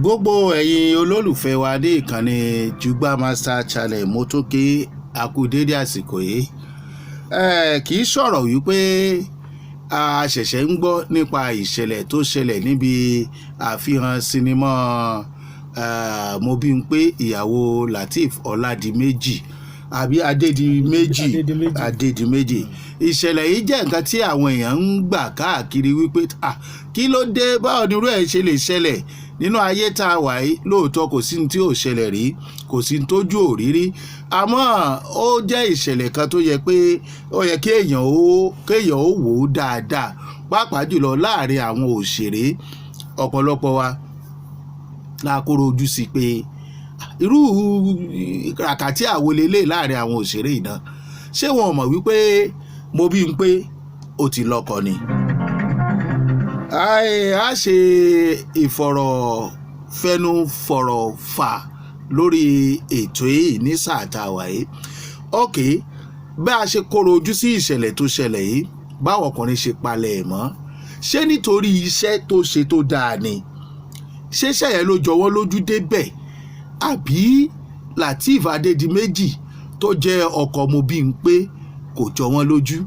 Gbogbo ẹ̀yin olólùfẹ́ wa ní ìkànnì Jugba Master Channel, mo tún kí a kú dédé àsìkò yìí. Kì í sọ̀rọ̀ wípé a ṣẹ̀ṣẹ̀ ń gbọ́ nípa ìṣẹ̀lẹ̀ tó ṣẹlẹ̀ níbi àfihàn sinimá Mobímpé ìyàwó Lateef Ọládìméjì àbí Adédìméjì. Adédìméjì. Adédìméjì. Ìṣẹ̀lẹ̀ yìí jẹ́ nǹkan tí àwọn èèyàn ń gbà káàkiri wípé, ah, kí ló dé? Báwo ni irú ẹ̀ ṣe lè ṣẹlẹ̀ nínú ayé tá a wà yìí? Lóòótọ́, kò sí ní tí ò ṣẹlẹ̀ rí, kò sí ní tójú ò rí rí, àmọ́ ó jẹ́ ìṣẹ̀lẹ̀ kan tó yẹ pé ó yẹ kéèyàn ó wò ó dáadáa, pàápàá jùlọ láàrin àwọn òṣèré. Ọ̀pọ̀lọpọ̀ wa la kóró ojú sí pé irú ràkàtì àwo lélẹ̀ láàrin àwọn òṣèré yìí náà. Ṣé wọn ò mọ̀ wípé Mobímpé ó ti lọ́kọ ni? A ṣe ìfọ̀rọ̀fẹnufọ̀rọ̀ fà lórí ètò yìí ní sáà tá a wà yìí. Ok, bí a ṣe kóró ojú sí ìṣẹ̀lẹ̀ tó ṣẹlẹ̀ yìí, báwọn ọkùnrin ṣe palẹ̀ ẹ̀ mọ́, ṣé nítorí iṣẹ́ tó ṣe tó dáa ni? Ṣé iṣẹ́ yẹn ló jọ wọ́n lójú débẹ̀, àbí Lateef Adédìméjì tó jẹ́ ọkọ Mobímpé kò jọ wọ́n lójú?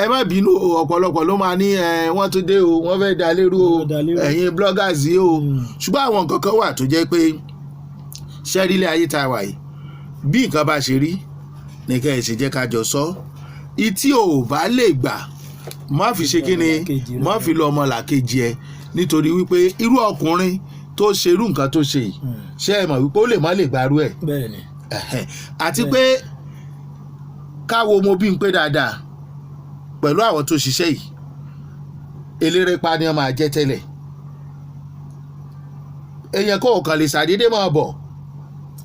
Ẹ má bínú o, ọ̀pọ̀lọpọ̀ ló máa ní ẹ wọ́n tún dé o, wọ́n fẹ́ da lérú o. Wọ́n fẹ́ da lérú. Ẹ̀yin bloggers yìí o. Ṣùgbọ́n àwọn nǹkan kan wà tó jẹ́ pé ṣẹ́rílẹ̀ ayé tá a wà yìí, bí nǹkan bá ṣe rí ní kẹ́ ẹ̀ ṣe jẹ́ ká jọ sọ. Ìtí ò bá lè gbà, má fi ṣe kí ni, má fi lọ ọmọ làkejì ẹ, nítorí wípé irú ọkùnrin tó ṣerú nǹkan tó ṣe yìí, ṣé ẹ mọ̀ wípé ó lè má lè gbárù ẹ̀? Bẹ́ẹ̀ni. Ẹ̀hẹ̀n. Àti pé káwo Mobímpé dáadáa pẹ̀lú àwọn tó ṣiṣẹ́ yìí, elérépá ni wọ́n máa jẹ́ tẹ́lẹ̀. Èèyàn kò kàn lè ṣàdédé máa bọ̀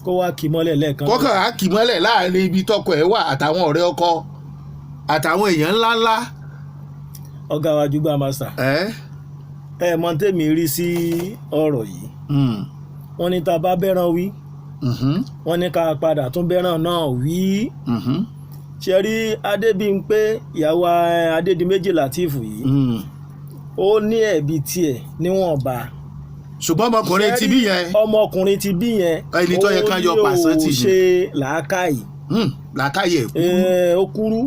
kó wá kì í mọ́lẹ̀ lẹ́ẹ̀kan. Kọ́kàn á kì mọ́lẹ̀ láàrin ibi tọkọ ẹ̀ wà àtàwọn ọ̀rẹ́ ọkọ àtàwọn èèyàn ńláńlá. Ọ̀gá wa Jugba Master, ẹ́. Ẹ mọ tèmi rí sí ọ̀rọ̀ yìí. Wọ́n ní tá a bá bẹ́ràn wí, wọ́n ní ká padà tún bẹ́ràn náà wí. Ṣe rí Adébímpé, ìyàwó Adédìméjì Lateef yìí, ó ní ẹ̀bi tiẹ̀ níwọ̀nba. Ṣùgbọ́n ọmọkùnrin ti bí yẹn, ọmọkùnrin ti bí yẹn, ẹni tó yẹ ká yọ pàṣán tì ó ní. ṣe làákàyè. Làákàyè kúrú. Ó kúrú.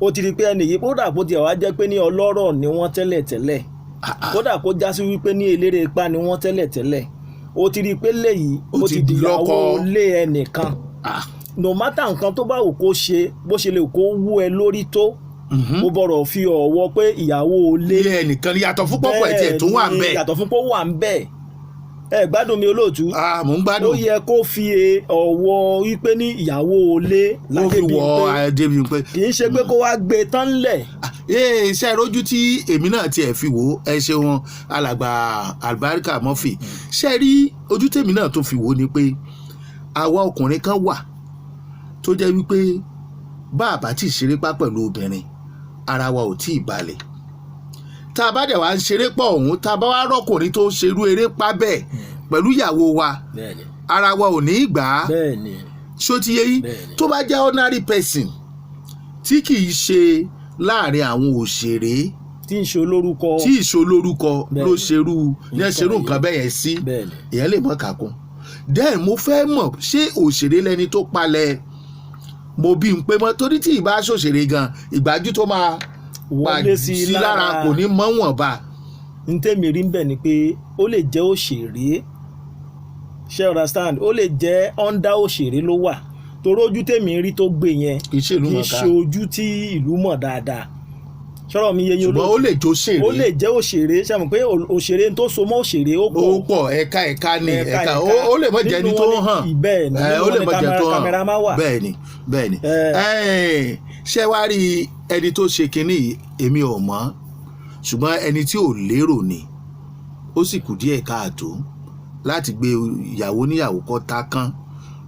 Ó ti rí i pé ẹnì yìí, kódà kó tiẹ̀ wá jẹ́ pé ní ọlọ́rọ̀ ni wọ́n tẹ́lẹ̀ tẹ́lẹ̀, kódà kó já sí wípé ní eléré ipá ni wọ́n tẹ́lẹ̀ tẹ́lẹ̀, ó ti rí i pé léyìí ó ó ti ti dìyàwó lọ́kọ. lé ẹnìkan. No matter nǹkan tó bá wù kó ṣe, bó ṣe lè kó wú ẹ lórí tó, ó bọ̀rọ̀ fi ọ̀wọ́ pé ìyàwó lé ilé ẹnìkan ni, yàtọ̀ fún pọ́pọ́ ẹ̀ tiẹ̀ tó wà ń bẹ̀. Yàtọ̀ fún pé ó wà ń bẹ̀. Ẹ gbádùn mi, olóòtú? Ah, mò ń Ó gbádùn. yẹ kó fi ọ̀wọ́ wípé ní ìyàwó lé Kó fi wọ Adébímpé. Kì í ṣe pé kó wá gbé tán lẹ̀. Ee, iṣẹ́ rójú tí èmi náà tiẹ̀ fi wò ó. Ẹ ṣeun, alàgbà Albarika Murphy. Ṣe rí ojú tèmi náà tó fi wò ó ni pé àwa ọkùnrin kan wà tó jẹ́ wípé bá a bá tí ì ṣeré pa pẹ̀lú obìnrin, ara wa ò tí ì balẹ̀. Tá a bá dẹ̀ wá ń ṣeré pọ̀ ọ̀hún, tá a bá wá rọ́kùnrin tó ṣerú eré pa bẹ́ẹ̀ pẹ̀lú ìyàwó wa, ara wa ò ní í gbà á. Ṣó ti yé yín? Bẹ́ẹ̀ni. Tó bá jẹ́ ordinary person tí kì í ṣe láàrin àwọn òṣèré, tí ń ṣe olórúkọ, tí ìṣó lórúkọ ló ṣerú ní nǹkan ṣerú nǹkan yìí. bẹ́ẹ̀ yẹn sí, èèyàn lè mọ̀ kàkún. Then mo fẹ́ mọ̀, ṣé òṣèré lẹni tó palẹ̀ Mobímpé mọ́? Torí tí ìbá ṣòṣèré gan, ìgbájú tó máa pa wọlé sí i sí lára lára kò ní mọ́ wọ̀n bá. N tẹ́mi rí ń bẹ̀ ni pé ó lè jẹ́ òṣèré, ṣe understand? Ó lè jẹ́ under òṣèré ló wà, torí ojú tèmi rí tó gbé yẹn, Kì í ṣe ìlú kì í mọ̀ká. ṣe ojú tí ìlú mọ̀ dáadáa. Sọ̀rọ̀ mi yé yín? Ṣùgbọ́n ó lè jó ṣèré. Ó lè jẹ́ òṣèré. Ṣe mọ̀ pé òṣèré tó so mọ́ òṣèré ó pọ̀. Ó pọ̀, ẹ̀ka ẹ̀ka ni. Ẹ̀ka, ẹ̀ka ẹ̀ka. ó lè mọ̀ jẹ́ ẹni Nínú tó wọn ní- hàn. Bẹ́ẹ̀ ni, nínú ó lè wọn ni mọ̀ jẹ́ tó hàn. Cameraman wà. Bẹ́ẹ̀ni. Ṣé wàá rí ẹni tó ṣe kinní yìí, èmi ò mọ̀, ṣùgbọ́n ẹni tí ò lérò ni. Ó sì kù díẹ̀ káàtó láti gbé ìyàwó níyàwó kọ́ ta kán.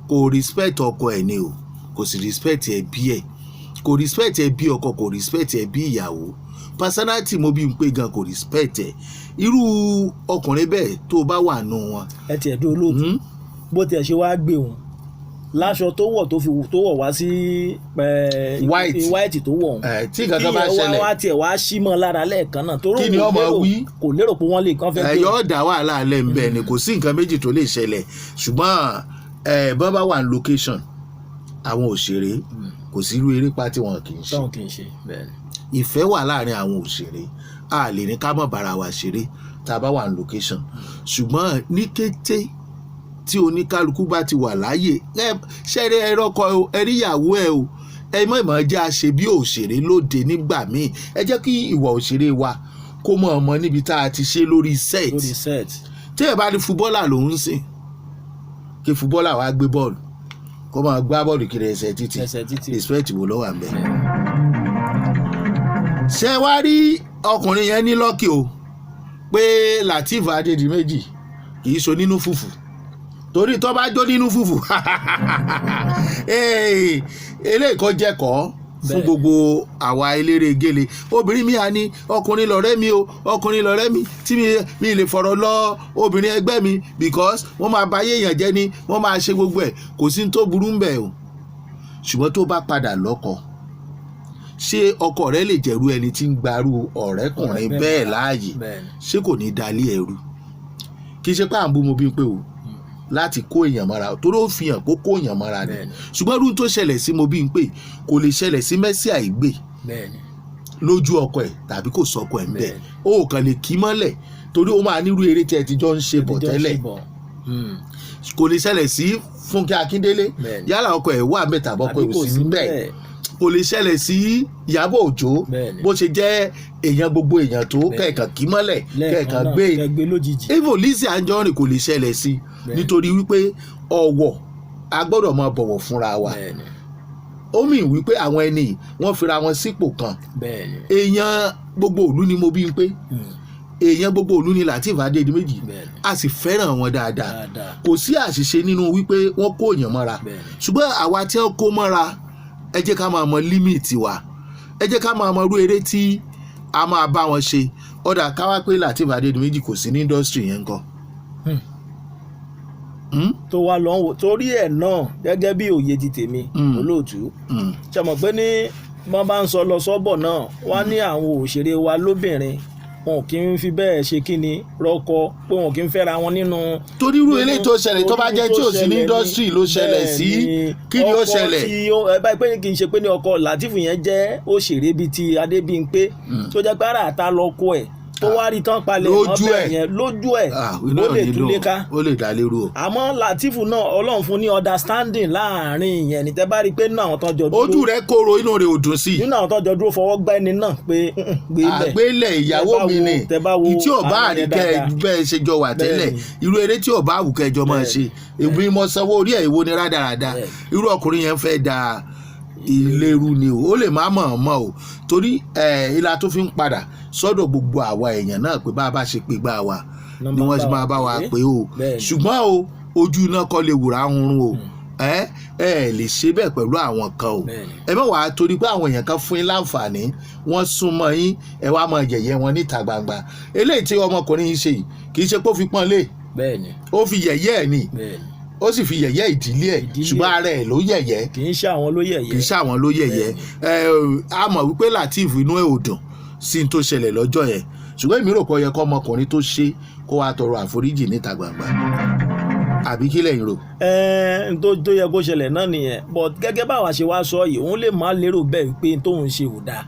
Kò respect ọkọ ẹ̀ ni o, kò sì respect ẹbí ẹ̀, kò respect ẹbí ọkọ, kò respect ẹbí ìyàwó. Personality Mobímpé gan, kò respect ẹ̀. Irú ọkùnrin bẹ́ẹ̀ tó bá wà nù wọn. Ẹ tiẹ̀ dúró, lóòtú. Bó tiẹ̀ ṣe wá gbé òun Láṣọ tó wọ̀ tó fi tó wọ̀ wá sí White. White tó wọ̀ ọ̀hún. Tí nǹkan kan bá kí ṣẹlẹ̀, wá tiẹ̀ wá sí mọ́ lára lẹ́ẹ̀kan náà, torí Kí ni òun ó máa wí? kò lérò pé wọ́n lè kán fẹ́ Ẹ gbé. Yóò dá wàhálà alẹ́ ń bẹ̀ ni. Kò sí nǹkan méjì tó lè ṣẹlẹ̀, ṣùgbọ́n bọ́n bá wà ní location, àwọn òṣèré, kò sí irú eré pa tí wọn kì í ṣe. Táwọn kì í ṣe bẹ́ẹ̀ ni. Ìfẹ́ wà láàrin àwọn òṣèré. A lè ní ká mọ̀ bára wa ṣeré tá a bá wà ní location, ṣùgbọ́n ní kété tí oníkálukú bá ti wà láàyè, ẹ ṣẹ́rẹ́, ẹ rọ́kọ o, ẹ rí ìyàwó ẹ o, ẹ mọ̀ ìmọ̀ jẹ́ àṣe bí òṣèré lóde nígbà míì. Ẹ jẹ́ kí ìwà òṣèré wa kó mọ̀ ọmọ níbi tá a ti ṣe lórí set. Lórí set. Tí ẹ bá ní footballer lòún sìn, kí footballer wá gbé bọ́ọ̀lù, kó máa gbá bọ́ọ̀lù kiri ẹsẹ̀ títì. Ẹsẹ̀ títì. Respect wo ló wà ń bẹ̀? Ṣé wá rí ọkùnrin yẹn ní luck o, pé Lateef Adédìméjì kì í so nínú fùfù, torí tó bá jó nínú fùfù, eléyìí kọ́ jẹ́kọ̀ọ́ fún gbogbo àwa eléré gele. Obìnrin mi à ní ọkùnrin lọ̀rẹ́ mi o, ọkùnrin lọ̀rẹ́ mi tí mi lè fọ̀rọ̀ lọ obìnrin ẹgbẹ́ mi, because wọ́n máa ba ayé èèyàn jẹ́ ni, wọ́n máa ṣe gbogbo ẹ̀. Kò sí ní tó burú ń bẹ̀ o, ṣùgbọ́n tó bá padà lọ́kọ, ṣé ọkọ rẹ lè jẹ̀rú ẹni tí ń gbarú ọ̀rẹ́kùnrin bẹ́ẹ̀ láàyè? Ṣé kò ní dalé ẹrú? Kì í ṣe pé à ń bú mo bí pé o láti kó èèyàn mọ́ra, torí ó fi hàn kó kó èèyàn mọ́ra ni. Ṣùgbọ́n irú tó ṣẹlẹ̀ sí mo bí ń pè kò lè ṣẹlẹ̀ sí Mercy Aigbe lójú ọkọ ẹ̀ tàbí kò sọkọ ẹ̀ ń bẹ̀. Ó kàn lè kí mọ́lẹ̀ torí ó máa nírú eré tí ẹ ti jọ ń ṣe bọ̀ tẹ́lẹ̀. Kò lè ṣẹlẹ̀ sí Fúnkẹ́ Akíndélé, yálà ọkọ ẹ̀ wà mẹ́ta àbọ̀kọ ẹ̀ ò sí ń bẹ̀. Kò lè ṣẹlẹ̀ sí Ìyábọ̀ Òjó, bó ṣe jẹ́ èèyàn gbogbo èèyàn tó, kẹ̀kàn kí mọ́lẹ̀, kẹ̀kàn gbé gbé lójijì. Even Lizzy Anjorin, kò lè ṣẹlẹ̀ sí, nítorí wípé ọ̀wọ̀, a gbọ́dọ̀ máa bọ̀wọ̀ fúnra wa. Ó mì wípé àwọn ẹni wọ́n fira wọn sípò kan. Èèyàn gbogbo ìlú ni mo bí ń pé, èèyàn gbogbo ìlú ni Lateef Adédìméjì, a sì fẹ́ràn wọn dáadáa. Kò sí àṣìṣe nínú wípé wọ́n kó èèyàn mọ́ra, ṣùgbọ́n àwa tí wọ́n kó mọ́ra, ẹ jẹ́ ká máa mọ limit wa, ẹ jẹ́ ká máa mọ irú eré tí a máa bá wọn ṣe. Ọ̀dà káwá pé Lateef Adédìméjì kò sí ní industry yẹn ńkọ́? Tó wá lọ wò torí ẹ̀ náà, gẹ́gẹ́ bí òye ti tèmi, olóòtú, ṣe mọ̀ pé ní wọ́n bá ń sọ lọ sọ́bọ̀ náà, wọ́n ní àwọn òṣèré wa lóbìnrin, wọn kì í fi bẹ́ẹ̀ ṣe kí ni rọ́kọ pé wọn kì í fẹ́ra wọn nínú. Torí irú eléyìí tó ṣẹlẹ̀, tó bá jẹ́ tí ò sí ní industry ló ṣẹlẹ̀ sí, kí ni ó ṣẹlẹ̀? Ọkọ tí ó ẹ báyìí pé kì í ṣe pé ní ọkọ Lateef yẹn jẹ́ òṣèré bíi ti Adébímpé, tó jẹ́ pé ara àta lọ́kọ ẹ̀ tó wá rí tán palẹ̀ mọ́ Lójú bẹ́ẹ̀ ẹ̀. yẹn lójú ẹ̀, Ah, inú ó ẹ̀ lè ò ní túlé dùn. ká. Ó lè dá lérú o. Àmọ́ Lateef náà, Ọlọ́run fún ní understanding láàrin yẹn ní tẹ́ bá rí i pé nínú àwọn tó jọ dúró, Ojú rẹ̀ kóró, inú rẹ̀ ò dùn sí i. Nínú àwọn tó jọ dúró, fọwọ́ gbá ẹni náà pé gbé lẹ̀. Àgbélẹ̀ ìyàwó Tẹ́ bá mi ni. Tẹ́ bá wo Ìtí ọba àwọn yẹn àríkẹ́ dáadáa. bẹ́ẹ̀ ṣe jọ wà tẹ́lẹ̀, irú eré tí ọba àwùkẹ́jọ máa ṣe, èmi mọ sanwó orí ẹ̀, ìwo ni rádaràda. Irú ọkùnrin yẹn fẹ́ da ìlérú ni o, ó lè má mọ̀ ọ́n mọ́ o, torí ìlà tó fi ń padà sọ́dọ̀ gbogbo àwa èèyàn náà pé bá a bá ṣe pé gbá wa ni Nọ́mbà wọ́n ṣe bá máa bá wa pé. pé o. Ṣùgbọ́n o, ojú iná kọ́ lè wùrà ń o, ẹ ẹ lè ṣe bẹ́ẹ̀ pẹ̀lú àwọn kan o. Ẹ má wàá torí pé àwọn èèyàn kan fún yín láǹfààní, wọ́n súnmọ́ yín, ẹ wá máa yẹ̀yẹ́ wọn níta gbangba. Eléyìí tí ọmọkùnrin yìí ṣe yìí, kì í ṣe pé ó fi pọ́n lé, ó fi yẹ̀yẹ́ ẹ̀ ni. Ó sì fi yẹ̀yẹ́ ìdílé ẹ̀. Ìdílé Ṣùgbọ́n ẹ̀. ara ẹ̀ ló yẹ̀yẹ́. Kì í ṣe àwọn ló yẹ̀yẹ́. Kì í ṣe àwọn ló yẹ̀yẹ́. Ẹ a mọ̀ wípé Lateef, inú ẹ̀ ò dùn sí n tó ṣẹlẹ̀ lọ́jọ́ yẹn, ṣùgbọ́n èmi rò pé ó yẹ kó ọmọkùnrin tó ṣe kó wá tọrọ àforíjì níta gbangba, àbí kí lẹ̀yin rò? Ẹ̀ẹ́n, n tó yẹ kó ṣẹlẹ̀ náà nìyẹn, but gẹ́gẹ́ báwa ṣe wá sọ yìí, òun lè má lérò bẹ́ẹ̀ pé n tóun ṣe ò dáa.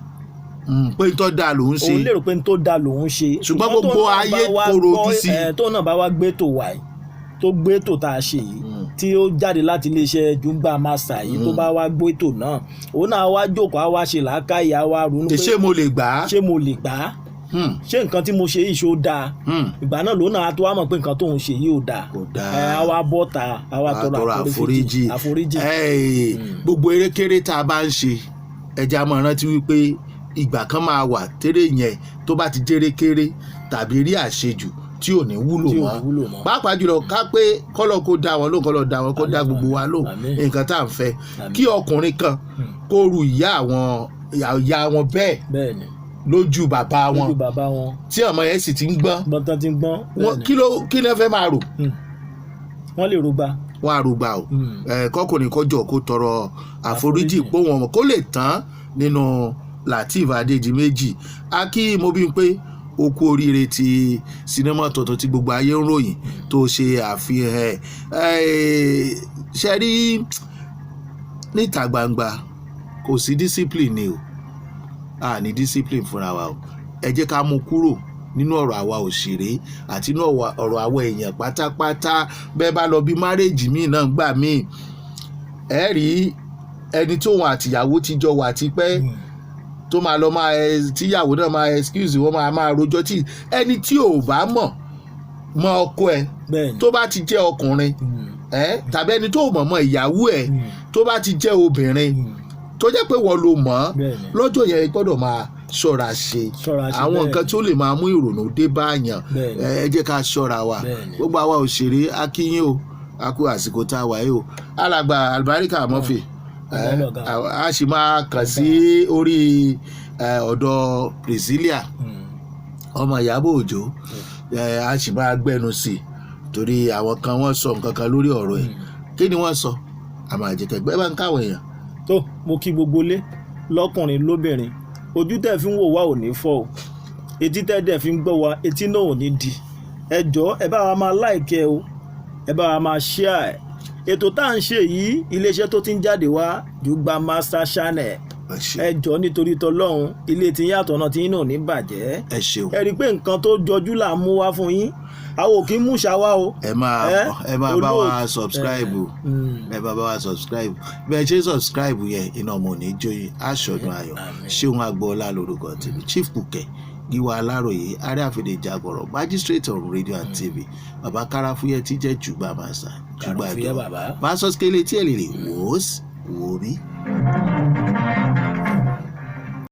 Pé n tó dáa lòún ṣe. Òun lérò pé n tó dáa lòun ṣe. Ṣùgbọ́n gbogbo tóun náà ayé bá wá koro ojú sí i. Tóun náà bá wá gbé tò wá yìí, tó gbé tò tá a ṣe yìí, tí ó jáde láti iléeṣẹ́ Jumba Master yìí, tó bá wá gbé tò náà, òun náà wá jókòó, á wá ṣe làákàyè, á wá ronú pé ṣé mo lè gbà á? Ṣé mo lè gbà á? Ṣé nǹkan tí mo ṣe yìí ṣó dáa? Ìgbà náà lòun náà á tó wá mọ̀ pé nǹkan tóun ṣe yìí ò dáa. Kò dáa. Ẹ á wá bọ́ta, á wá tọrọ tọrọ àforíjì. Àforíjì. Ẹ́ẹ̀, gbogbo erékeré tá a bá ń ṣe, ẹja máa rántí wípé ìgbà kan máa wà tẹ́rẹ̀ yẹn tó bá ti jẹ́rékéré tàbí rí àṣejù tí ò ní wúlò Tí ò mọ́. ní wúlò mọ́. Pàápàá jùlọ ká pé kọ́lọ̀ kó dá wọn lóhùn, kọ́lọ̀ dá wọn, kó dá gbogbo wa lóhùn. Àmín. Nǹkan tá à ń fẹ́, Àmín. kí ọkùnrin kan kó ru ìyá àwọn ìyá wọn bẹ́ẹ̀ lójú bàbá wọn, Lójú bàbá wọn, tí ọmọ yẹn sì ti ń gbọ́n. Gbọ́n tán ti ń gbọ́n. Wọn kí ló kí ló fẹ́ máa rò? Wọ́n lè rúgba. Wọ́n arúgbà o. Kọkùnrin kọjọ kó tọrọ àforíjì Àforíjì. Pé wọn kó lè tán nínú Lateef Adédìméjì. Akí mo bí pé o kú oríire ti sinimá tuntun tí gbogbo ayé ń ròyìn tó ṣe àfihàn ẹ̀. Ṣe rí, níta gbangba kò sí discipline ni o. A ní discipline fúnra wa o. Ẹ jẹ́ ká mú kúrò nínú ọ̀rọ̀ àwa òṣèré àti nínú ọ̀rọ̀ àwọn èèyàn pátápátá. Bẹ́ẹ̀ bá lọ bí marriage míì náà gbà míì, ẹ rí ẹni tóun àtìyàwó ti jọ wà tipẹ́ tó máa lọ máa ẹ tíyàwó náà máa excuse wọn, máa rojọ́ tí ẹni tí ò bá mọ̀ mọ ọkọ ẹ tó bá ti jẹ́ ọkùnrin ẹ, tàbí ẹni tó mọ̀ mọ̀ ìyàwó ẹ tó bá ti jẹ́ obìnrin tó jẹ́ pé wọ́n ló mọ̀ ọ́ lọ́jọ́ yẹn, gbọ́dọ̀ máa ṣọ́ra ṣe Ṣọ́ra ṣe, àwọn nǹkan tó lè máa mú ìrònú dé báyàn. Ẹ jẹ́ ká ṣọ́ra wa. Gbogbo àwa òṣèré, akínyìn o, a kú àsìkò tá a wà yìí o. Alàgbà Àlùbáríkà Murphy, Ọlọ́gá. a sì máa kàn sí orí ọ̀dọ̀ Priscilla ọmọ Ìyábọ̀ Òjó. A sì máa gbẹnu sí i torí àwọn kan wọ́n sọ nǹkan kan lórí ọ̀rọ̀ ẹ̀. Kí ni wọ́n sọ? Àmọ́ àjẹkẹgbẹ́ bá ń káwọn èèyàn. Tó mo kí gbogbo lé, lọ́kùnrin lóbìnrin, ojú tẹ́ fi ń wò wá ò ní fọ́ o, etí tẹ́ dẹ̀ fi ń gbọ́ wa, etí náà ò ní di. Ẹ jọ̀ọ́, ẹ bá wa máa like ẹ o, ẹ bá wa máa share ẹ. Ètò tá à ń ṣe yìí, iléeṣẹ́ tó ti ń jáde wá, Jùgbà Master Channel. Ẹ ṣeun. Ẹ jọ̀ọ́, nítorí tọlọ́run, ilé tí yàtọ̀ náà tí yín náà ò ní bàjẹ́. Ẹ ṣeun. Ẹ rí i pé nǹkan tó jọjú là ń mú wá fún yín, àwọn ò kí ń mú ṣàwá o. Ẹ máa bá wa Olóòtú- subscribe o. Ẹ bá wa subscribe. Bẹ́ẹ̀ ṣe subscribe yẹn, iná ọmọ ò ní jó yín, aṣọdún ayọ̀. Àmín. Ṣéun Agboola lórúkọ tèmi, Chief Kùkẹ́ Gíwá Aláròyé, Ààrẹ Àfẹdẹjàgọrọ, magistrate on radio and TV, bàbá káráfúyẹ tí jẹ́ Jùgbà Master Jùgbà Kàràfúyẹ́ jọ bàbá. Pásọ skele tí ẹ lè wò ó wò ó bí.